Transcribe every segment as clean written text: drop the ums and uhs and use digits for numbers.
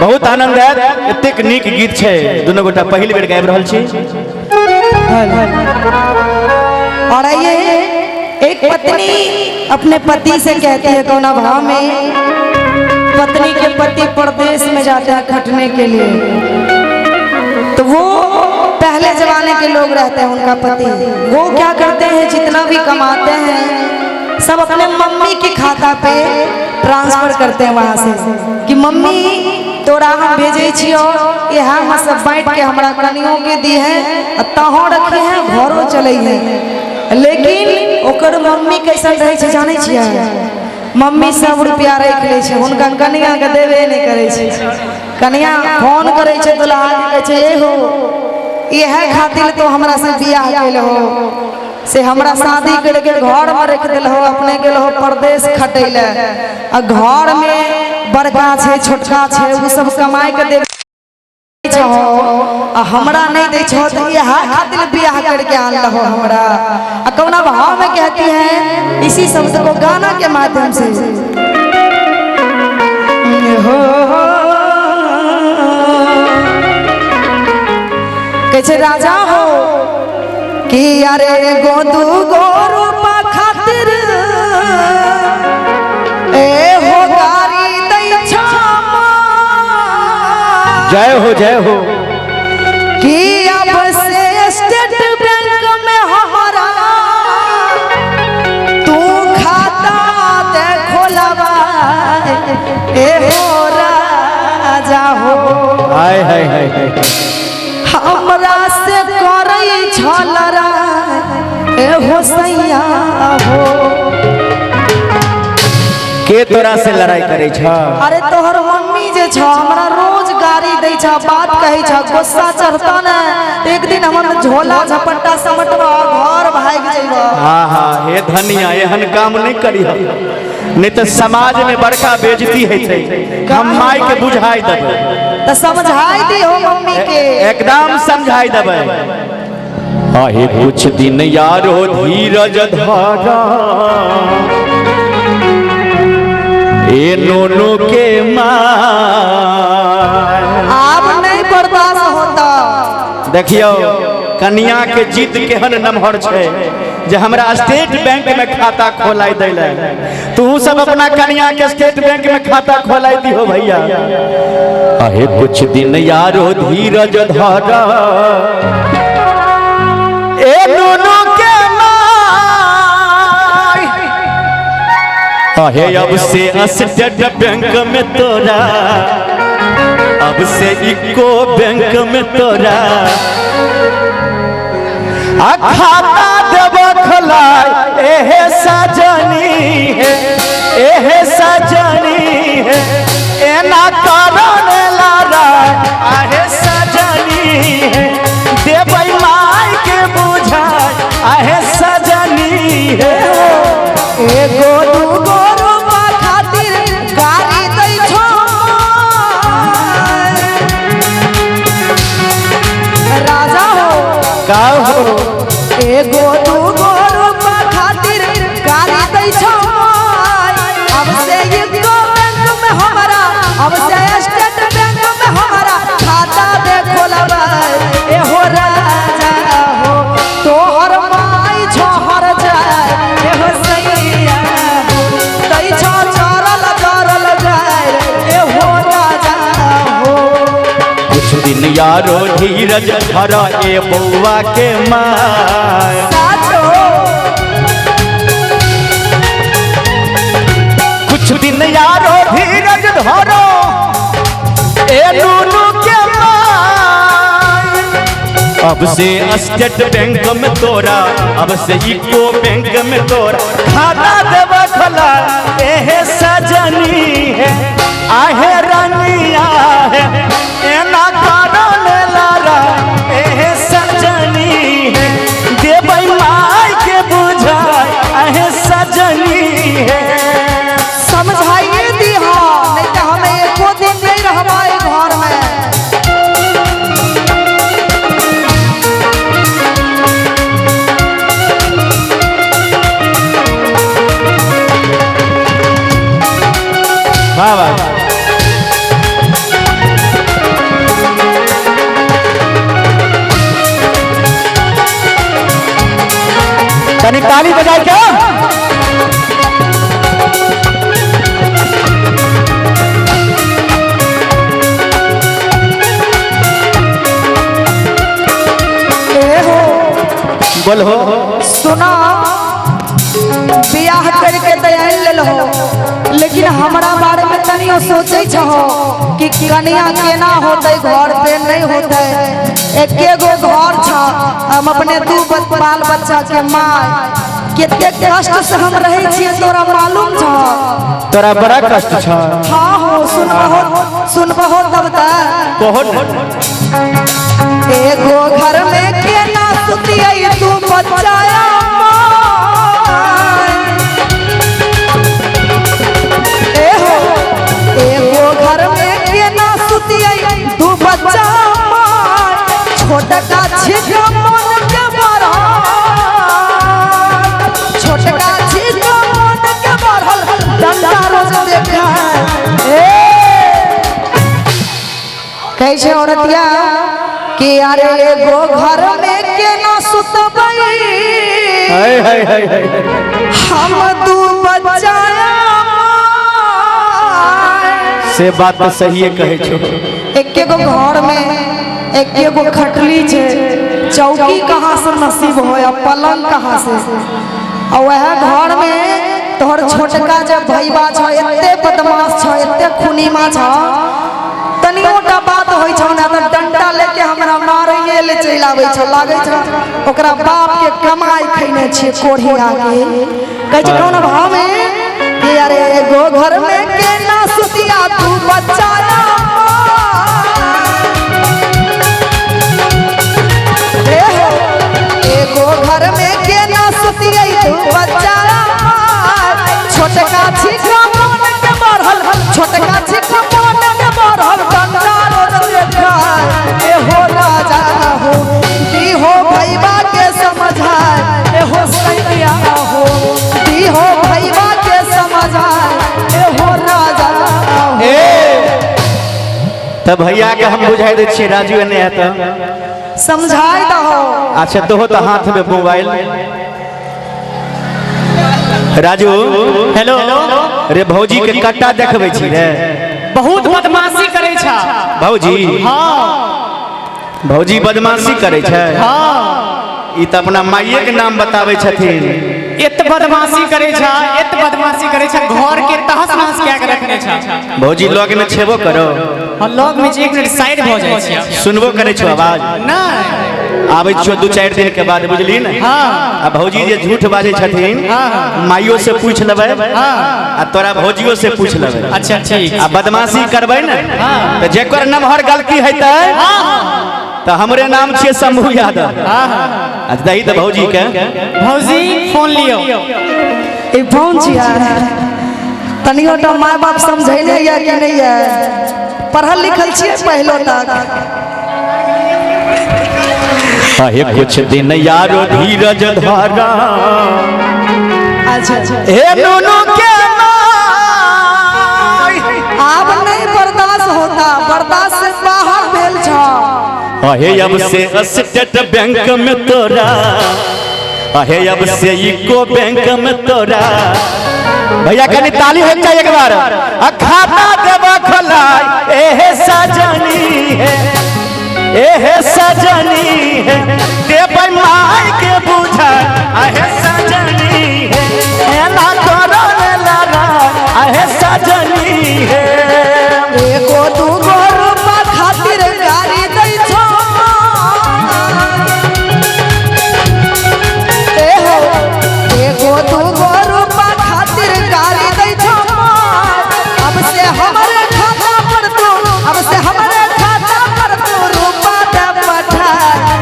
बहुत आनंद आयत। एतेक नीक गीत छै, दुनू गोटा पहिल बेर गाबि रहल छी। और आइए, एक पत्नी अपने पति से कहती है, कौना भाव में? पत्नी के पति परदेश में जाते हैं खटने के लिए, तो वो पहले जमाने के लोग रहते हैं। उनका पति वो क्या करते हैं, जितना भी कमाते हैं सब अपने मम्मी के खाता पे ट्रांसफर करते हैं वहां से कि मम्मी, तोरा हम भेजे छियो, इएह में सब बांट के हमरा कनियों के दी है आ तहों रखी है, घरो चले है। लेकिन ओकर मम्मी कैसन रहै छै, जानै छियै? मम्मी सब रुपया राखि लै छै, हुनका कनिया के देबे नहि करै छै। कनिया फोन करै छै दुल्हा के, कहै छै, ए हो, इएह खातिर तो हमरा से बियाह केल हो, से हमरा शादी करके घर में रख दिल हो, अपने गेल हो परदेश खटै लए, आ घर में बड़का छै, छोटका छै, ओ सब कमाइ के देबै छहो आ हमरा नहीं दै छहो, तो इएह खातिर बियाह करके आनल हो हमरा। आ कौना भाव में कहती है इसी शब्द को गाना के माध्यम से हो? कहै छै, राजा हो, कि अरे एगो दूगो रूपा खातिर ए हो गारी दै छो। जय हो, जय हो। कि अब से स्टेट बैंक में हमारा तू खाता दे खोलवा, ए हो राजा हो। हाय हाय हाय हाय। हमरा से करै छल ए हो सैया हो। के तोरा से लड़ाई करे छ? अरे तोहर मम्मी जे छ, हमरा रोज गाड़ी दै छ, बात कहै छ। गुस्सा चढ़ता ने तऽ एक दिन हमर झोला झपट्टा समटबा, घर भागि जइबा। हाँ हाँ, हे धनिया, एहन काम नहीं करी, नहीं तो समाज में बड़का बेइज्जती हेतै। हम माई के बुझाई देबै। तऽ समझाई दी हो मम्मी के। एकदम समझाई देबै। आहे कुछ दिन यारो धीरज धारा, ए नोनो के माँ। आब नहीं बर्दाश्त होता। देखियो, कनिया के जिद केहन नमहर छै जे हमरा स्टेट बैंक में खाता खोलाई दैले। तू सब अपना कनिया के स्टेट बैंक में खाता खोलाई दिहो भैया। अहे कुछ दिन यारो धीरज धारा, ए नुनु के माई, अहे अब से स्टेट बैंक में तोरा, अब से इको बैंक में तोरा आ खाता देब खोलाय। एहे सजनी है, एहे सजनी है, एना करो ने लड़ाई। आहे सजनी है, देबै माई के बुझाय। आहे सजनी है। एगो दूगो रूपा खातिर गाड़ी दै छो। राजा हो। का हो? एगो दूगो रूपा खातिर गाड़ी दै छो। अब से इको बैंक में हमारा, अब से स्टेट बैंक में हमारा खाता दे खोलबै। ए हो राजा हो, तोहर माई छोहर जाय। ए हो सैया हो, दै छो चरल जरल जाय। ए हो राजा हो। कुछ दिन यारो धीरज धर, ए बउआ के माय। साचो। कुछ दिन यारो धीरज धरो, ए नूनू के माय, अब से स्टेट बैंक में तोरा, अब से इको बैंक में तोरा खाता देब खोला। एहे सजनी है, आहे रानिया है, एना करो ने लारा। एहे सजनी है, देबै माई के बुझाय। आहे सजनी है। समझाइए दी, हाँ, नहीं तो हम एको दिन नहीं रहबै घर में। वाह वाह। ताली बजाय के। ए हो। बोल हो। सुना, बियाह करके तो आयल लेल हो, लेकिन हमरा बारे में तनियो सोचे छहो कि कनिया केना होते, घर पे नहीं होते। एके गो घर छ, हम अपने दू बाल बच्चा के माय, कते कष्ट से हम रहे छियै तोरा मालूम छ? तोरा बड़ा कष्ट छ। हाँ हो, सुनबहो सुनबहो तब त। बहुत। एगो घर में केना सुतियै तू बच्चा माय। ए हो, एगो घर में केना सुतियै तू बच्चा माय, छोटका छिक मन के बढ़ल, छोटका छिक मन के बढ़ल डंडा रोज देखा। ए कैसे औरतिया कि अरे एगो घर में केना सुतबै हाय हाय हाय हाय। हम दू बच्चा माय। से बात तो सही कहै छो। एके गो घर में एके गो खटली छै, चौकी कहाँ से नसीब हो या पलंग कहाँ से? और वह घर में तोहर छोटका जब भैया छ, एते बदमाश छ, एते खुनीमा छ, तनियोटा बात होइ छौ ना त डंडा लेके हमरा मारैये ले चलि आबै छौ। लागै छौ ओकरा बाप के कमाई खैने छियै कोढ़िया के। कहै छै कौन भाव में कि अरे एगो घर में केना सुतिया तू बच्चा ए हो, एगो घर में केना सुतियै तू बच्चा, छोटका छिका मन के बढ़ल, छोटका छिका मन के बढ़ल डंडा रोज देखा। ए हो राजा हो, दी हो भैया के समझाए, ए हो सैया हो, दी हो भैया के समझाए, ए हो राजा हो। तब भैया के हम बुझाई दै छियै, राजू एने है तऽ समझाय दहो। अच्छा तो तो हाथ में मोबाइल। राजू। हेलो। रे भौजी के कट्टा देखबै छी रे? बहुत बदमाशी करै छ। भौजी? हाँ। भौजी बदमाशी करै छै? हाँ। ई तऽ अपना माइये के नाम बताबै छथिन। एत बदमाशी करै छ, एत बदमाशी करै छ, घर के तहस नहस कए के रखने छ। भौजी लग में छेबो करो? हाँ, लग में जे एक मिनट साइड भऽ जाइ छै। सुनबो करै छो आवाज? नहि। आबै छियो 2-4 दिन के बाद, बुझली ने? हाँ। आ भौजी जे झूठ बाजै छथिन, माइयो से पूछ लेबै आ तोरा भौजियो से पूछ लेबै। अच्छा ठीक। आ बदमाशी करबै ने तऽ जेकर नमहर गलती हेतै तऽ हमरे नाम छियै शंभू यादव। आ दही तऽ भौजी के। भौजी फोन लियो। ई फोन छियै? तनियोटा माय बाप समझैने यऽ कि नहीं यऽ? पढ़ल लिखल छियै पहलो तक? अहे कुछ दिन यारो धीरज धारा। अच्छा अच्छा। हे नुनू के माय, आब नहीं बर्दाश्त होता, बर्दाश्त से बाहर भेल छ। अहे अब से स्टेट बैंक में तोरा, अहे अब से इको बैंक में तोरा। भैया कनी ताली हो चाहिए एक बार। आ खाता देबा खोलाई, एहे सजनी है, एहे सजनी है, देबै माय के बुझाय, अहे सजनी है, एना करो ने लड़ाई, अहे सजनी है। एगो दूगो रुपा खातिर गाड़ी दै छौ। ए हो, एगो दूगो रुपा खातिर गाड़ी दै छौ। अब से हमरे खाता पर तू, अब से हमरे खाता पर तू रुपा दे पठा।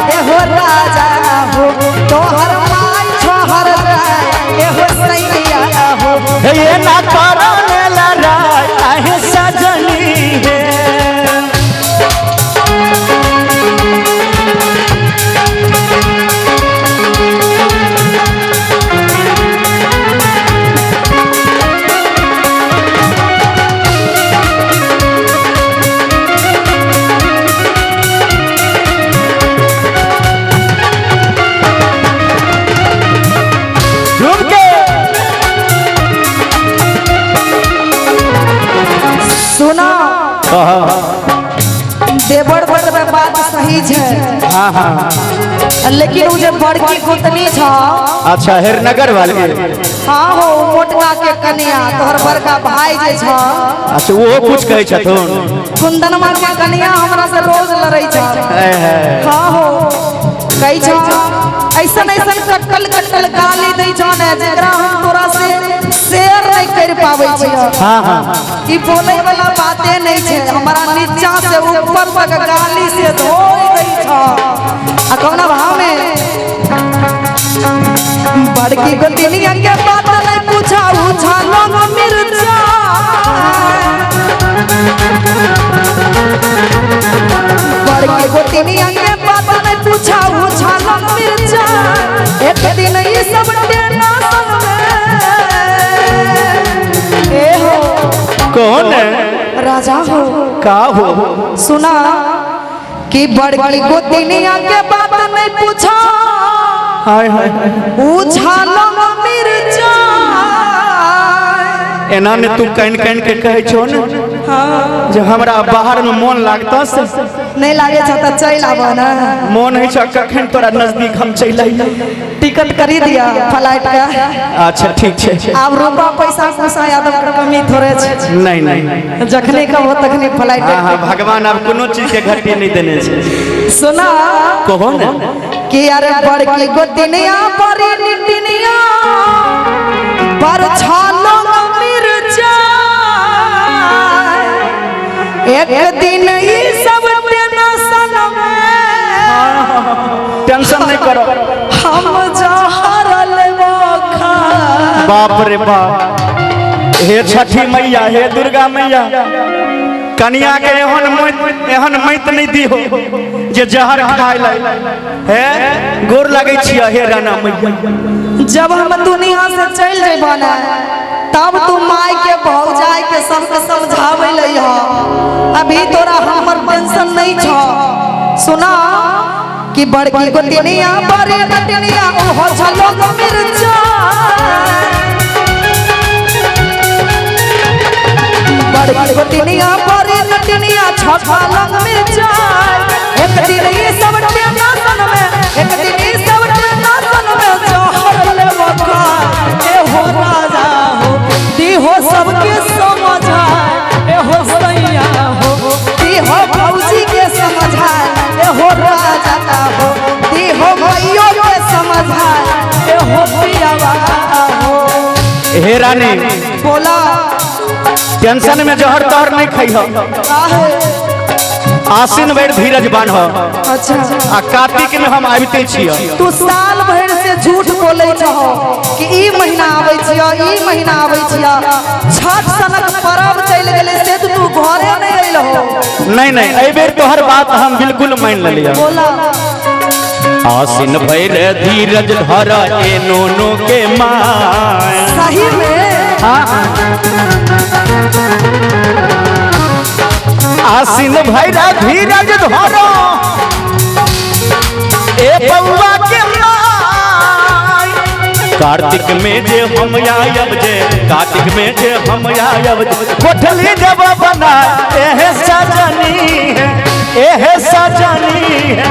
ए हो राजा हो, तोहर माय छोहर जाय, ए हो सैया हो। हे ना करो ने लड़ाई, अहे सजनी है। कह। देवर बड़ बात सही छै। हाँ हाँ। लेकिन उ जे बड़की गोतनी छ। अच्छा, हेरनगर वाले? हाँ हो, मोटका के कन्या, तोहर बड़का भाई जे छ। अच्छा, वो कुछ कहै छथुन? कुंदनमा के कन्या हमरा से रोज लड़ै छ। हाँ हो, कहै छ ऐसन ऐसन कटल कटल गाली दै छ ने, जेकरा हम तोरा से शेयर नहीं कर पाबै छियै। हाँ हाँ। ई बोले वाला बाते नहीं छै, हमारा नीचा से ऊपर तक गाली से धोई दै छ। आ कौना भाव में? बड़की गोतनिया के बात नहीं पूछा, उछा लौंग मिर्चा। बड़की गोतनिया के बात नहीं पूछा, उछा लौंग मिर्चा। एक दिन ई सब टेंशन में ए हो। कौन है? राजा हो। का हो? सुना कि बड़की गोतनिया के बात नहीं पूछा, हाय हाय, उछा लौंग मिर्चा। एना ने तू कन कन के कहै छो ने। हाँ। जे हमरा बाहर में मोन लागता से नहीं लागे छ त चल आब ना। मोन है छ कखन तोरा नजदीक हम चलि आइ। टिकट करी दिया फ्लाइट का। अच्छा, ठीक छै। आब रुपा पैसा पैसा यादव के कमी थोड़े छै। नहीं नहीं। जखने कहो तखने फ्लाइट। हाँ हाँ, भगवान अब कोनो चीज के घटी नहीं देने छै। सुना। कहो ने। कि अरे बड़की गोतनिया बड़ी निटिनिया पर छालो मिर्चा, एक दिन ई सब टेंशन में। टेंशन नहीं करो। हम जहर लेबो खा। बाप रे बाप, हे छठी मैया, हे दुर्गा मैया, कनिया के एहन मत, एहन मत नहीं दिहो जे जहर खाय ले। हे, गोर लगै छियै हे राना मैया। जब हम दुनिया से चल जेबो ना, तब तू माय के भौजाई के सबके समझावे लई हो। अभी तोरा हमर टेंशन नहीं छ। सुना कि बड़की गोतनिया बड़ी नटनिया ओहो छलो मिर्चा। बड़की गोतनिया बड़ी नटनिया छछा लंग मिर्चा, एक दिन ई सब टेंशन में, एक दिन ई सब टेंशन में जहर लेबो खा। ए हो राजा हो, दी हो सबके समझा, ए हो सैया हो, दी हो भौजी के समझा, ए हो राजा हो, दी हो भैयो के समझा, ए हो पियावा हो। हे रानी। बोला। टेंशन में जहर तहर नहीं खइह। काहे? आसिन भरि धीरज बान्ह। अच्छा। आ कार्तिक में हम आबिते छियै। तू साल भर से झूठ बोले छहो कि ई महीना आबै छियो, ई महीना आबै छियो। छठ सनक पर्व चलि गेलै से तो तू घरे नहीं अइलहो। नहीं नहीं, एहि बेर तोहर बात हम बिल्कुल मान लेलियै। बोला। आसिन भरि धीरज धर ए नोनो के my. सही में? हाँ। आसिन भरि धीरज धर ए बउआ के my. Kartik में जे हम आयब जे, कार्तिक में जे हम आयब जे, कोठली जब बना एहे सजनी है, एहे सजनी है,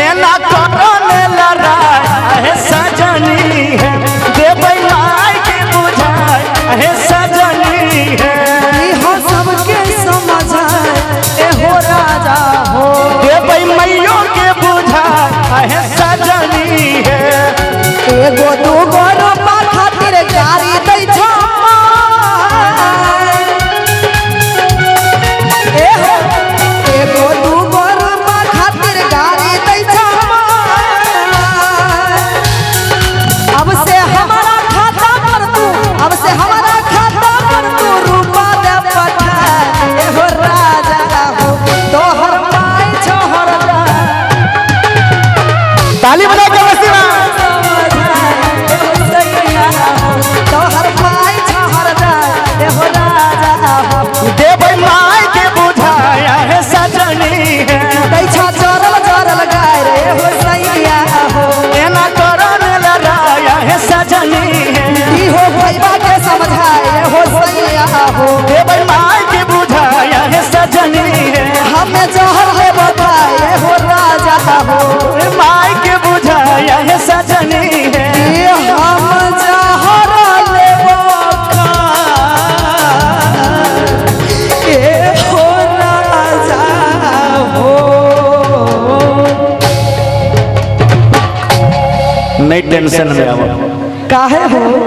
एना करने लड़ाई एहे सजनी है, देबै माय के बुझाय एहे सजनी है। ई हो सबके समझा, ए हो राजा हो, देबै मैयो के बुझाय एहे सजनी है। एगो दूगो रुपा खातिर गाड़ी दै छो माय। ए हो, एगो दूगो रुपा खातिर गाड़ी दै छो माय। अब से हमारा खाता पर तू, अब से हमारा खाता पर तू रुपा दे पठा। ए हो राजा हो, तोहर माय छोहर जा। ताली बजा के मस्ती में। तोहर माय छोहर जा, ए हो राजा हो, देबै माय के बुझाय एहे सजनी है। दै छो जरल जरल गाय रे हो सैया हो, एना करने लड़ाई एहे सजनी है। ई हो भैया के समझाए हो सैया हो, देबै माय के बुझाय एहे सजनी नहीं टेंशन में आवो। काहे हो?